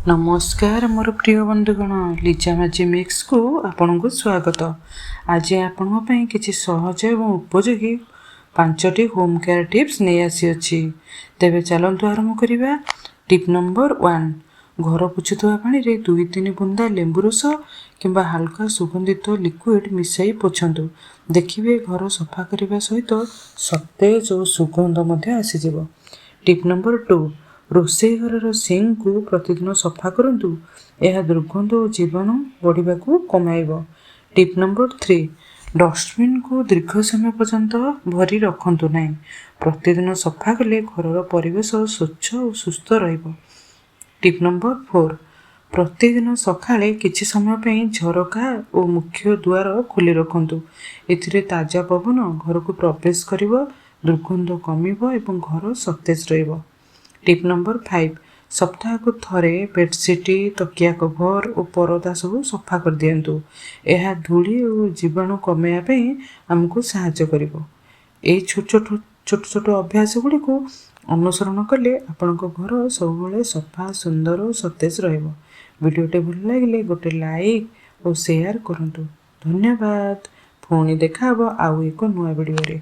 ନମସ୍କାର ମୋର ପ୍ରିୟ ବନ୍ଧୁଗଣ, ଲିଜା ମାଜି ମିକ୍ସକୁ ଆପଣଙ୍କୁ ସ୍ୱାଗତ। ଆଜି ଆପଣଙ୍କ ପାଇଁ କିଛି ସହଜ ଏବଂ ଉପଯୋଗୀ ପାଞ୍ଚଟି ହୋମ୍ କେୟାର ଟିପ୍ସ ନେଇ ଆସିଅଛି। ତେବେ ଚାଲନ୍ତୁ ଆରମ୍ଭ କରିବା। ଟିପ୍ ନମ୍ବର 1: ଘର ପୋଛୁଥିବା ପାଣିରେ 2-3 ବୁନ୍ଦା ଲେମ୍ବୁ ରସ କିମ୍ବା ହାଲକା ସୁଗନ୍ଧିତ ଲିକ୍ୱିଡ଼ ମିଶାଇ ପୋଛନ୍ତୁ। ଦେଖିବେ, ଘର ସଫା କରିବା ସହିତ ସତେଜ ଓ ସୁଗନ୍ଧ ମଧ୍ୟ ଆସିଯିବ। ଟିପ୍ ନମ୍ବର 2: ରୋଷେଇ ଘରର ସିଙ୍କକୁ ପ୍ରତିଦିନ ସଫା କରନ୍ତୁ। ଏହା ଦୁର୍ଗନ୍ଧ ଓ ଜୀବାଣୁ ବଢ଼ିବାକୁ କମାଇବ। ଟିପ୍ ନମ୍ବର 3: ଡଷ୍ଟବିନକୁ ଦୀର୍ଘ ସମୟ ପର୍ଯ୍ୟନ୍ତ ଭରି ରଖନ୍ତୁ ନାହିଁ। ପ୍ରତିଦିନ ସଫା କଲେ ଘରର ପରିବେଶ ସ୍ୱଚ୍ଛ ଓ ସୁସ୍ଥ ରହିବ। ଟିପ୍ ନମ୍ବର 4: ପ୍ରତିଦିନ ସକାଳେ କିଛି ସମୟ ପାଇଁ ଝରକା ଓ ମୁଖ୍ୟ ଦୁଆର ଖୋଲି ରଖନ୍ତୁ। ଏଥିରେ ତାଜା ପବନ ଘରକୁ ପ୍ରବେଶ କରିବ, ଦୁର୍ଗନ୍ଧ କମିବ ଏବଂ ଘର ସତେଜ ରହିବ। ଟିପ୍ ନମ୍ବର 5: ସପ୍ତାହକୁ ଥରେ ବେଡ଼ସିଟ୍, ତକିଆ କଭର ଓ ପରଦା ସବୁ ସଫା କରିଦିଅନ୍ତୁ। ଏହା ଧୂଳି ଓ ଜୀବାଣୁ କମାଇବା ପାଇଁ ଆମକୁ ସାହାଯ୍ୟ କରିବ। ଏହି ଛୋଟ ଛୋଟ ଛୋଟ ଛୋଟ ଅଭ୍ୟାସ ଗୁଡ଼ିକୁ ଅନୁସରଣ କଲେ ଆପଣଙ୍କ ଘର ସବୁବେଳେ ସଫା, ସୁନ୍ଦର ଓ ସତେଜ ରହିବ। ଭିଡ଼ିଓଟି ଭଲ ଲାଗିଲେ ଗୋଟେ ଲାଇକ୍ ଓ ସେୟାର କରନ୍ତୁ। ଧନ୍ୟବାଦ। ପୁଣି ଦେଖା ହେବ ଆଉ ଏକ ନୂଆ ଭିଡ଼ିଓରେ।